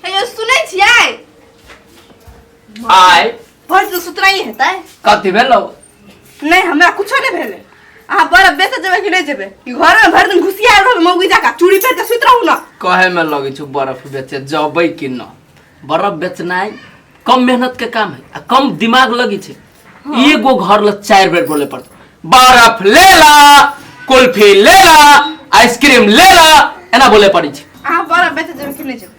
हे यौ सुनै छियै? आय। भरि दिन सुतनाइ हेतै। कथी भेलौ? नहि, हमरा कुछो नहि भेलै। अहाँ बरफ बेचऽ जेबै कि नहि जेबै? कि घरमे भरि दिन घुसियायल रहबै मौगी जकाँ, चूड़ी पहिर कऽ सुति रहू ने। कहे में लगै छौ बर्फ बेचे जबै कि न? बर्फ बेचनाइ कम मेहनत के काम है आ कम दिमाग लगी छै। एगो घर ल 4 बेर बोले पड़त, बर्फ ले ला, कुल्फी ले ला, आइसक्रीम ले ला, एना बोले पड़ी छै। अहाँ बरफ बेचऽ जेबै कि नहि जेबै?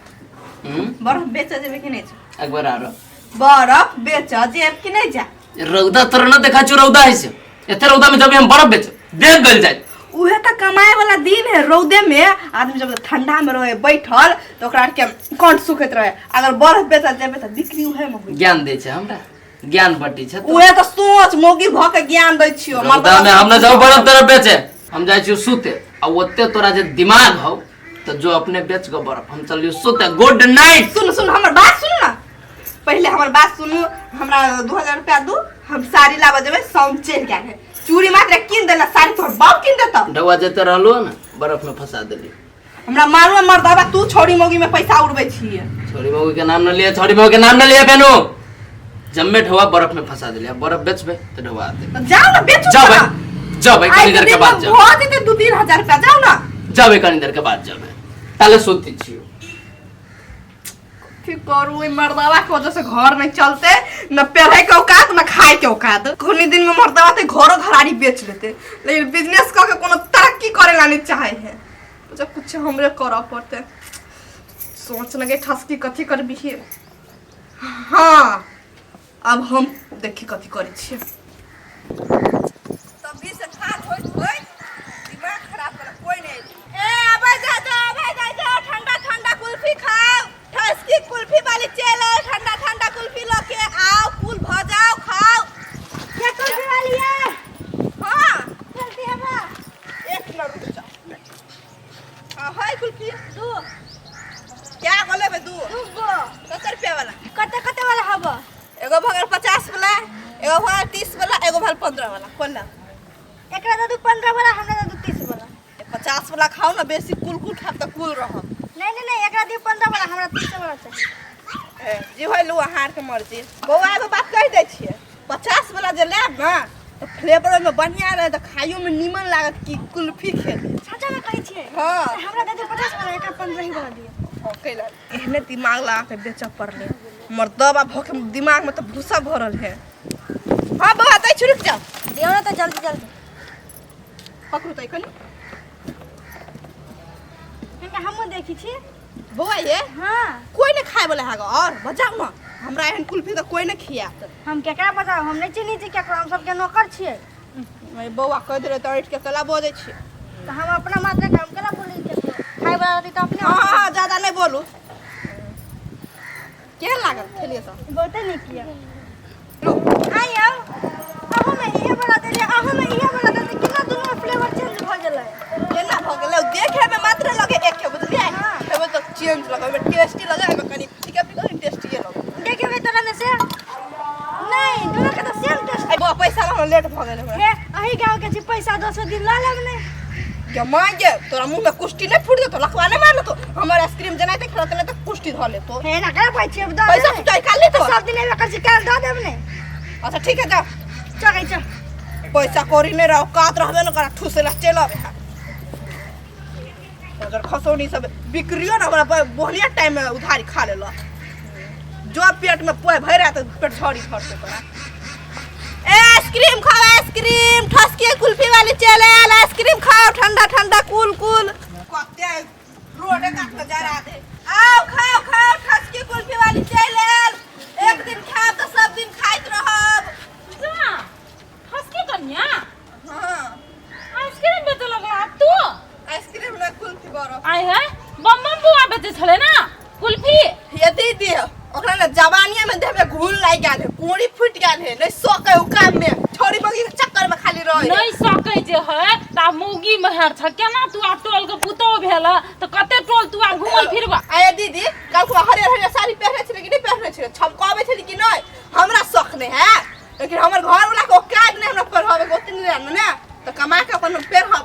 हम्म? बरफ बेचऽ जेबै कि नहि जेबै? एक बार आरो। बरफ बेचऽ जेब कि नहि जाय? रौदा तोरा न देखा छौ, रौदा है से एते रौदा में जब हम बर्फ बेच देह गल जाए। उहे तऽ कमाए वाला दिन है। रौदे में आदमी जब ठंडा में रहे बैठल तऽ ओकरा के कंठ सुखैत रहे। अगर बर्फ बेचऽ जेबै तऽ बिक्री उहे में होई। ज्ञान दै छै हमरा, ज्ञान बटी छै। उहे तऽ सोच मौगी भऽ के ज्ञान दै छियो। रौदा में हम न जाऊ बर्फ तरफ बेचे, हम जाइ छियो सुते। आ ओते तोरा जे दिमाग हौ तऽ जो अपने बेच गो बर्फ, हम चलियो सुते। Good night. सुन सुन, हमर बात सुन ना पहिले, हमर बात सुनू। हमरा 2000 रुपया दू, हम साड़ी लाबऽ जेबै। साउन चढ़ि गेल है, चूड़ी मात्र कीन देला, साड़ी तोहर बाप कीन देता। ढौआ जेते रहलो ने बर्फ में फंसा देली। हमरा मालूम है मर्दाबा, तू छोड़ी मौगी में पैसा उड़बै छियै। छोड़ी मौगी के नाम न लिए, छोड़ी मौगी के नाम न लिए। बेनु जम्मे ढौआ बर्फ में फंसा देली। अब बर्फ बेचबे तो ढौआ आते। तऽ जाओ ना बेचू। जाबै ना। जाबै आइ कनी देर के बाद जाबै। भऽ जेतै 2-3 हजार रुपया, जाओ ना। जाबै, कनी देर के बाद जाबै, ताले सुति छियो। की करू, ओहि मर्दावा के वजह से घर नहीं चलते, न पढ़े के औकात न खाए के औकात। कोनो दिन में मर्दावा ते घरो घरारी बेच लेते, लेकिन बिजनेस कऽ के कोनो तरक्की करे ला नहीं चाहे है। जब कुछ हमरे करऽ पड़ते। सोच लगे ठसकी कथी करबी। हाँ, अब हम देखी कथी करै छियै। तभी से ठाढ़ होइत होइत दिमाग खराब कर कोई नहीं। ए आबै जा जा, आबै जा जा, ठंडा ठंडा कुल्फी खाओ। ठसकी कुल्फी वाली चल आओ, ठंडा ठंडा कुल्फी ल के आओ, कुल भ जाओ, खाओ। क्या कुल्फी वाली है? हाँ। चलती है बा? एक मिनट रुक जाओ। हाँ है कुल्फी दू। क्या बोले बे? दू? दू गो। कते रुपया वाला? कते कते वाला हब? एगो भगल 50 वाला, एगो भगल 30 वाला, एगो भगल 15 वाला। कोन ला? एकरा दे दू 15 वाला, हमरा दे दू 30 वाला। 50 वाला खाओ ना, बेसी कुल कुल खाब तऽ कुल रहब। नहीं नहीं नहीं, एकरा दियो 15 वाला, हमरा 30 वाला चाहिए। ए, जे होइ लू, अहाँ आरके मर्जी। बौआ, एगो बात कहि दै छियै, 50 वाला जे लेब ने तऽ फ्लेवर ओहिमे बढ़िआँ रहत, तऽ खाइयोमे नीमन लागत कि कुल्फी खेली। सच में कहै छियै? हाँ। तऽ हमरा दे दू 50 वाला, एकरा 15 ही वाला दियो। हाँ, कैला एहने दिमाग लगा के बेचऽ पड़लै। मर्दबा भऽ के दिमागमे तऽ भूसा भरल है। हाँ बौआ, दै छी, रुकि जाओ। दियो ना तऽ जल्दी जल्दी। पकड़ू तऽ कनि। कनिका हमहूँ देखै छी। बौआ ये। हाँ। कोई नहीं खाए वाला है और बजाओ ना, हमरा एहन कुल्फी तऽ कोई नहीं खियात। हम केकरा बजाउ? हम नहि चिन्है छी केकरो, हम सबके नौकर छियै। मैं बौआ कहि देले तऽ ऐठ के कला बजै छी। तऽ हम अपना मात्र के हम केना बोली? केकरो खाय वाला रहतै तऽ अपने। हाँ हाँ, ज्यादा नहीं बोलू। केहन लागल खेलिए तऽ? बहुते नीक यऽ। आइ आउ, अहू में इहे वाला देलियै, अहू में इहे वाला देलियै, केना दुनू में फ्लेवर चेंज भऽ गेलै? केना भऽ गेलै? देखे में मात्र लगे एक है, बुझलियै? खेबै तऽ चेंज लगे, ओहिमे टेस्टी लगे, एहिमे कनि फीका फीका, टेस्टी लगे। देखियौ तोरा में से नहीं, दोनों के तऽ सेम टेस्ट। आई बौआ, पैसा ला, लेट भऽ गेल हमरा। हे, अही गाँव के छी, पैसा दोसर दिन लऽ लेब ने। गे माय गे, तोरा मुंह में कुश्ती नहीं फूट देतो, लखवा नहीं मार लेतो? हमर आइसक्रीम जेनाइते खेलत नहीं तऽ कुश्ती धऽ लेतो। हे, ना कर पाइ छियै, दऽ पैसा देब ने। तू निकाल ले तो। सब दिन एबे करै छी, काल्हि दऽ देब ने। अच्छा ठीक है, जाओ। चल चल। पैसा कौड़ी नहीं रहो, कात रहबे न करा, ठूसे ला चलि अबे है। अगर खसौनी सब बिक्रियो ना हमरा बढ़िया टाइम में उधारी खा लेलक। जो पेट में पोए भरि रहा तऽ पेट झड़ी झड़ते तोरा। ए आइसक्रीम खाओ, आइसक्रीम, ठसके कुल्फी वाली चल आयल, आइसक्रीम खाओ, ठंडा ठंडा कुल कुल। कते रोडे काट के जरा दे। आओ खाओ खाओ, ठसके कुल्फी वाली चल आयल, एक दिन खायब तऽ सब दिन खाइत रहब। जा हंसके कन्या। हाँ। आइसक्रीम बेचे लगला आब तू? आइसक्रीम ना, कुल्फी बरफ। आय है, बम बम बुआ बेचे छले ना कुल्फी। ये दीदी, ओकरा ने जवानिया में देह में घुल लागि गेल है, कोड़ी फूटि गेल है, नहीं सकै उ काम में, छोड़ी बगी के चक्कर में खाली रहे। नहीं सकै जे है त आब मौगी मेहर छ, केना तू आब टोल के पुतोह भेल त कते टोल तू आब घुमल फिरबा? आये दीदी, कल को हरियर हरियर साड़ी पहिरे छलै कि नहीं पहिरे छलै? छमकाबै छलै कि नहीं? हमरा शौक नहीं है, लेकिन हमर घर वाला के औकात नहीं हमरा पढ़ावे के, ओते नहीं रहल ने तऽ कमा के अपन पेरहब।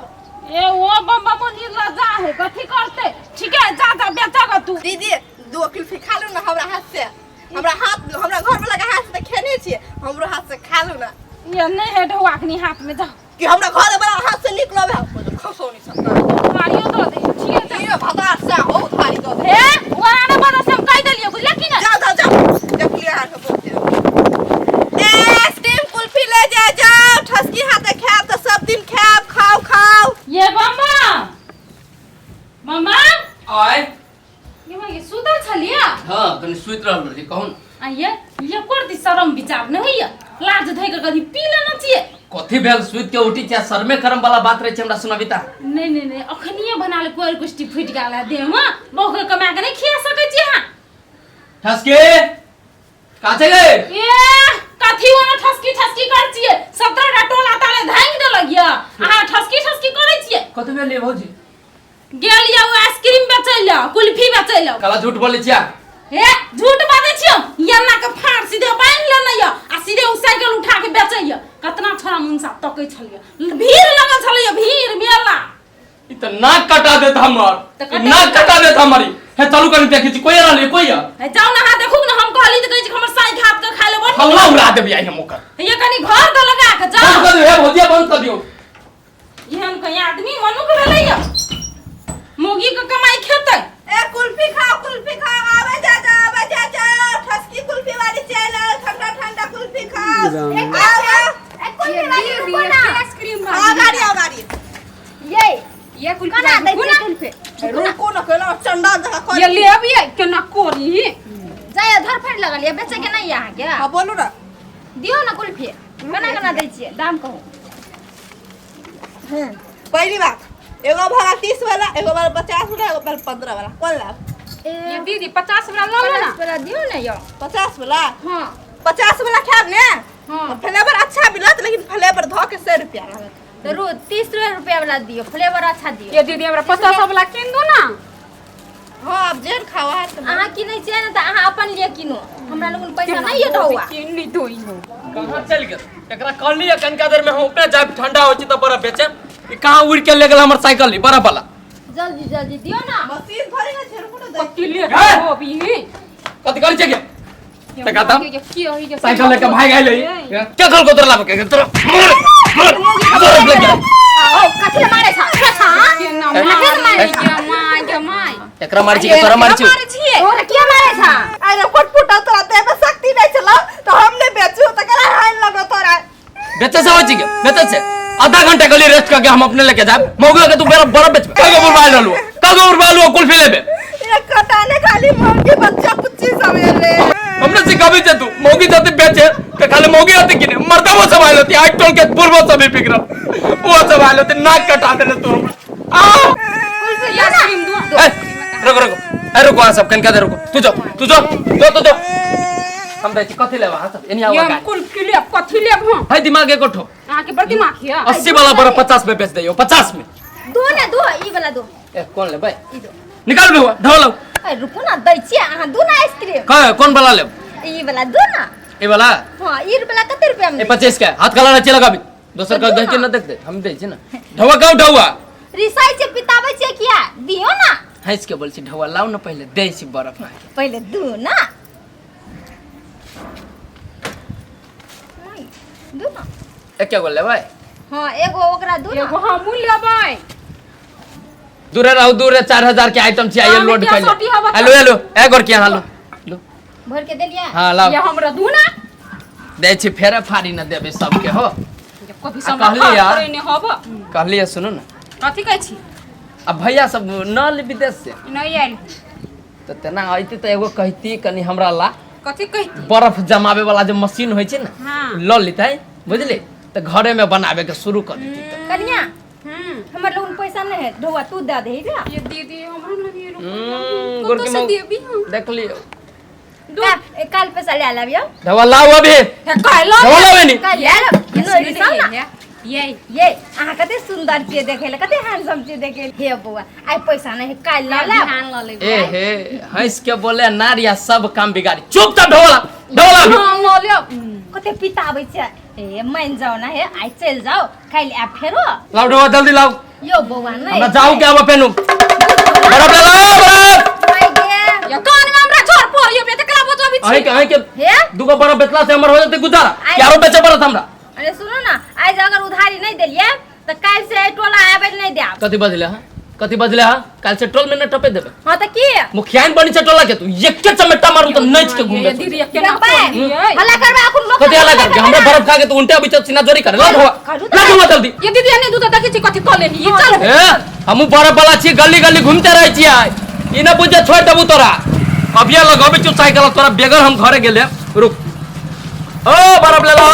ए ओ बम बम निर्लज्जा है, कथी करते? ठीक है, जा जा बेचा ग तू। दीदी, दू कुल्फी खा से हमरा हाथ हमरा घर वाला के हाथ से खेने छियै हमरो हाथ से खा लू ना ये नहीं है ढौआ अखनी हाथ में जाओ कि हमरा घर वाला हाथ से निकलबे हम खसो नहीं सकता मारियो दो दे छियै तऽ ये भगार से हो उधारी दो दे हे वहाँ ना बड़ा से हम कहि देलियै बुझले कि ना जा जा जा देखलिए हाथ से बोलते ए आइसक्रीम कुल्फी ले जा जाओ ठसकी हाथे खाएब तऽ सब दिन खाएब खाओ खाओ ये मामा मामा आय ये माँ ये सुतल छलियै हाँ कनि सुति रहल रही कहू ने आ ये कर दी शरम विचार नहीं होइया लाज धइ के कभी पी लेना छियै कथी भेल सुति के उठी छै शर्मे करम वाला बात रहे छै हमरा सुनबिता नहीं नहीं नहीं अखनिए बना ले कोर कुष्टी फूटि गेल है देह में बहु के कमा के नहीं खिया सकै छी अहाँ ठसके काचे गए ए कथी ओना ठसकी ठसकी कर छियै 17 टा टोला ताले धांगि देलक यऽ अहाँ ठसकी ठसकी करै छियै कथी भेल ये भौजी गेल यऽ ओ आइसक्रीम बेचै लए कुल्फी बेचै लए काला झूठ बोलै छिया हे झूठ बाजै छियै यन्ना के फाड़ सीधे बान्हि लेने यऽ आ सीधे ओ साइकिल उठा के बेचै यऽ कतना छोरा मुनसा तकै छलियै भीड़ लगल छलैया भीड़ मेला ई त नाक कटा देत हमर तऽ ई कटा नाक कटा देत हमर ई। हे चलू कनी देखै छी कोई रहलै कोई हे जाउ ने अहाँ देखू ने हम कहली तऽ कहै छी हमर साइकिल हाथ के खाय लेबै हल्ला उड़ा देबै आइ हम ओकर ये कनी घर तऽ लगा के जाउ बंद कर दियौ हे भौजिया बंद कर दियौ एहन कहीं आदमी मनुख भेलैया मौगी के कमाई खेतै ए कुल्फी खाओ कुल्फी खाओ आवे जा जा आवे जा जा ठसकी कुल्फी वाली चल आओ ठंडा ठंडा कुल्फी खाओ आओ आओ ए कुल्फी वाली रुको ना आइसक्रीम आओ गाड़ी आओ गाड़ी ये ये कुल्फी केना दै रुकू छियै ना। कुल्फी रुको ना केना चंडाल जगह ये लेब ये केना कोरी जाय धर फेर लगल ये बेचे के नहीं अहाँ के हां बोलू ना दियौ ना कुल्फी केना केना दै छियै दाम कहू पहली बात एगो भाड़ा 30 वाला एगो भाड़ा 50 वाला एगो भाड़ा 15 वाला कौन लाभ ये दीदी 50 वाला लऽ लो ना 50 वाला दियौ ने यौ 50 वाला हाँ 50 वाला खायब ने हाँ फ्लेवर अच्छा मिलत लेकिन फ्लेवर धऽ के 100 रुपया लागत तऽ रो 30 रुपया वाला दियौ फ्लेवर अच्छा दियौ ये दीदी हमरा 50 वाला कीन दो ना हाँ आप जेहन खाओ है तो अहाँ किनै छियै ने तऽ अहाँ अपन लिए किनू हमरा लगन पैसा नहि ये ढौआ कीन नहीं दो इहो कहाँ चल गेल एकरा कहली है कनिका देर में हम अपने जाब ठंडा होइ छै तऽ बर्फ बेचे ई कहाँ उड़ के ले गेल हमर साइकिल ई बर्फ वाला जल्दी जल्दी दियौ ना मशीन थोड़ी ना छै रुको ना दे कथी ले हे? हो अभी कथी करै छै के तऽ कहता की होई जे साइकिल लेके भाग आइल है के कहल को तोरा लाबे के तोरा मर मर बर्फ लेके आइल। आओ कथी ले मारै छा केना हे? मारै के my के my एकरा मारै छी के तोरा मारै छी मारै छियै तोरा किया मारै छा अरे फुट फुटा तोरा देह में शक्ति नहीं चला तो हम नहीं बेचू तो करा हाइन लगो तोरा बेचे से होइ छै के बेचे से आधा घंटा के लिए रेस्ट करके हम अपने लेके जाब मौगा के तू बर्फ बर्फ बेच कगो बुरबाल रहलू कगो बुरबाल कुल्फी लेबे एक कटाने खाली मौगी बच्चा पुच्ची सब रे हमने सिखाबी छे तू मौगी जाते बेचे के खाली मौगी आते किने मर्दा वो सब आयल होती आज टोल के पूर्व सब भी बिगड़ वो सब आयल होती नाक कटा देले तू आ ये आइसक्रीम दो ए, रुको रुको ए रुको आ सब कनका दे रुको तू जो तू जो जो तू जो हम दै छी कथि लेबा हां सब एनी ये आवा हम कुल्फी लेब कथी लेब हम है दिमाग एको ठो अहाँ के बड़ दिमाग ये 80 वाला बड़ा 50 में बेच दैयो 50 में दो ने दो ई वाला दो ए कौन लेबै ई दो निकाल बे ढोलो ए रुकू ना दै छियै अहाँ दो ना आइसक्रीम का कौन वाला लेब ई वाला दो ना ए वाला हां ई वाला कते रुपया में ए 25 के हाथ काला ना चलगा अभी दोसर का देख के ना देख दे हम दै छी ना ढवा का ढवा रिसाइ छै पिताबै छियै किया दियौ ना हंस के बोल छी ढवा लाओ ना पहले दै छी बर्फ अहाँके पहिले दू ना नहीं, दू ना एके गो लेबै हाँ एगो ओकरा दू ना एगो हमहूँ लेबै दूरे रहू दूरे 4000 के आइटम छै आइए हाँ, लोड क्या कर सोटी हवा हेलो हेलो ए गोर के यहाँ लो लो भर के देलियै हाँ लाओ ये हमरा दू ना दै छी फेरे फाड़ी न देबै सबके हो ये कभी आ, सब कहली यार। ने हब कहलिए सुनू ना कथी कहै छी अब भैया सब न ले विदेश से नहि आयल तऽ तेना अयती तऽ एगो कहती कनि हमरा ला कथी कहती बर्फ जमाबे वाला जे मशीन होइ छै ने हाँ। लऽ लेतै बुझली तऽ घरे में बनाबे के शुरू कर देती तऽ कनिया हम्म हमर लोगन पैसा नहीं है ढौआ तू दे दे रे ये दीदी हमरो नहीं हम्म, रुको गोरकी से मौ- देबी हम देख लियौ काल काल पैसा ले लाबियो धवा लाउ अभी हे कहलो धवा लाउ नी काल ले लाब नो रिसाउ ना ये ये अहाँ कते सुंदर छियै देखै लए कते हैंडसम छियै देखै लए हे बौआ आइ पैसा नहीं है काल्हि लऽ लाब ध्यान ल लेबै ए हे हंस के बोले नारिया सब काम बिगाड़ी चुप त ढोला ढोला अभी। ध्यान ल लेब कते पिताबै छै ए मान जाओ ना हे आइ चलि जाओ काल्हि आयब फेरो लाउ ढोला जल्दी लाउ यो बौआ नहीं हमरा जाऊ के आब पेनु बराबर लाउ बराबर आइ गे ये कान में हमरा झोर पड़ियो बे तकरा बचो अभी अहीं के अहीं के हे दूगो बर्फ बेचला से हमर हो जेतै गुजारा आइ- कि आरो बेचे पड़त हमरा अरे सुनू ना आइ जे अगर उधारी नहीं देलियै तऽ काल्हि से एहि टोला आबै लए नहि देब कथी बजले हँ कथी बजले हँ काल्हि से टोल में न टपे देबै हाँ तऽ की मुखियाइन बनी छै टोला के तू एके चमेटा मारू तऽ नच के घूमबे ये दीदी ये केना देखबै करलियै? हल्ला करबै अखन लोक कथी हल्ला करके हमरा बर्फ खा के तू उल्टे अबै छै सीना जोरी करे ला धोआ करू तऽ ला धोआ जल्दी ये दीदी एने दूध देखै छी कथी कऽ लेली ये चल ए हमहूँ बर्फ वाला छी गली गली घूमते रहै छियै ई न बुझे छोड़ि देबू तोरा अभिये लगबै छौ साइकिल तोरा बेगर हम घरे गेले रुक ओ बर्फ ले लो